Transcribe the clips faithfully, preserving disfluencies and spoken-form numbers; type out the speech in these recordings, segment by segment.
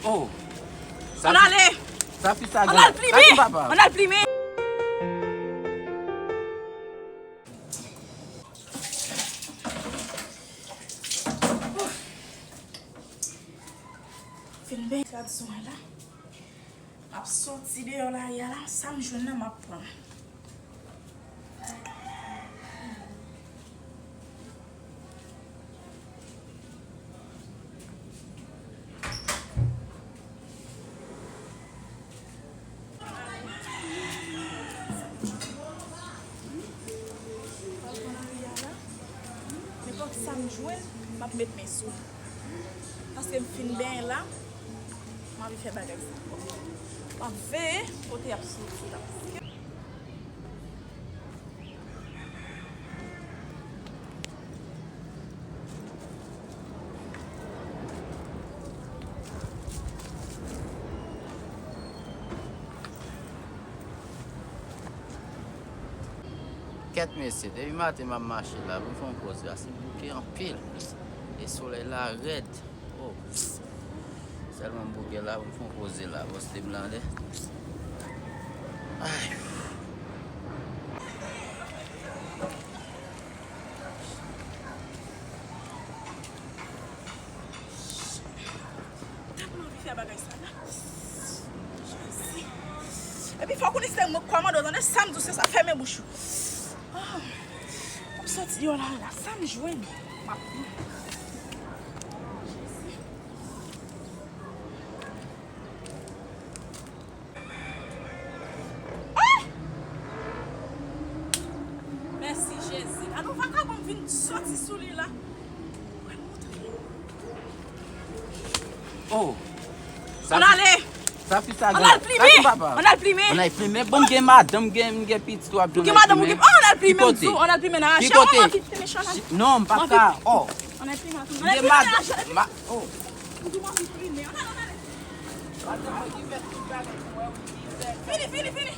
Oh, sa ann fi, ale! Sa fi sa gen. Ann al plimen! Ann al plimen! Fin benyen, gad son la. M ap soti deyò lari a la, sa m jwenn nan m ap pran. Nenpòt sa m jwenn, m ap met men sou li. Paske m fin benyen la, m anvi fè bagay sa. M ap veye kote y ap soti la. Kèt mesye, depi maten m ap mache la, pou m fè yon poze a, se bouke anpil. E solèy la rèd. Oh. Sèlman m bouke la, pou m fè yon poze la, poste m nan lè. Ay. Tèlman anvi fè bagay sa la. Jezi. Epi fò w konnen se mwen k kòmande w, tande sa m di w, se sa, fèmen bouch ou. Ah. M soti deyò la, la, sa m jwenn. M ap pran. Jezi. Ah! Mèsi, Jezi. Alò, vakabon vin soti sou li la. Oh! Ann ale! Sa fi sa gen. Ann al plimen! Ann al plimen! Ann al plimen. Bon, m gen madanm, m gen, m gen pitit, w ap jwenn. Ou gen madanm, ou gen. Oh, ann al plimen, m di w, ann al plimen nan rache. Ki kote? Ki kote? Non, m pa ka. Oh! Ann al plimen, ann al plimen nan rache. M gen madanm. Oh! Ou di w anvi plimen. Ann ale, ann ale. Vini, vini, vini.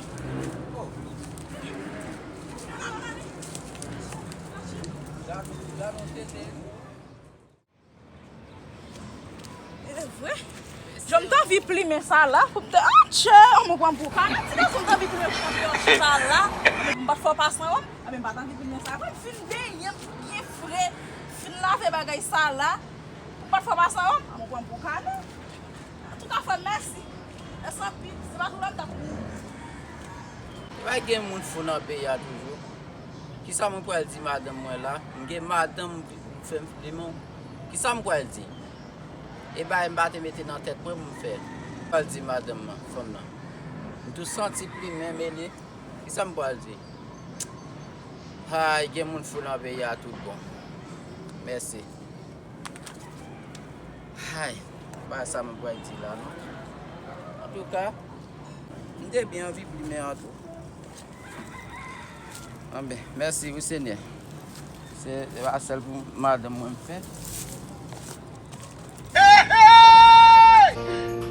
E vre. Jan m t anvi plimen sa la, pou m te, ah, tchè, mwen pran m pou kanè. Ti gason m t anvi plimen pou m te sa la, m pa t fè w pase anwo m. Anben, m pa t anvi plimen sa. Mwen fin benyen m byen fre, fin lave bagay sa la. Ou pa t fè pase anwo m? A, mwen pran pou kanè. Antouka, frè m, mèsi. Mèsi anpil. Se pa tou lè m t ap mouri. Pa gen moun fou nan peyi a toujou. Kisa mwen pral di madanm mwen la? M gen madanm, m fè m flimen. Kisa m pral di? E bagay m pa te mete nan tèt mwen pou m fè. M pral di madanm nan, fanm nan. M tou santi plimen, mele. Kisa m pral di? Ay, gen moun fou nan peyi a tout bon. Mèsi. Ay, pa sa mwen pral di la, non. Antouka, m te byen anvi plimen an tou. Anben, mèsi wi, Senyè. Se, se pa sèl pou madanm mwen m fè. Hey, hey!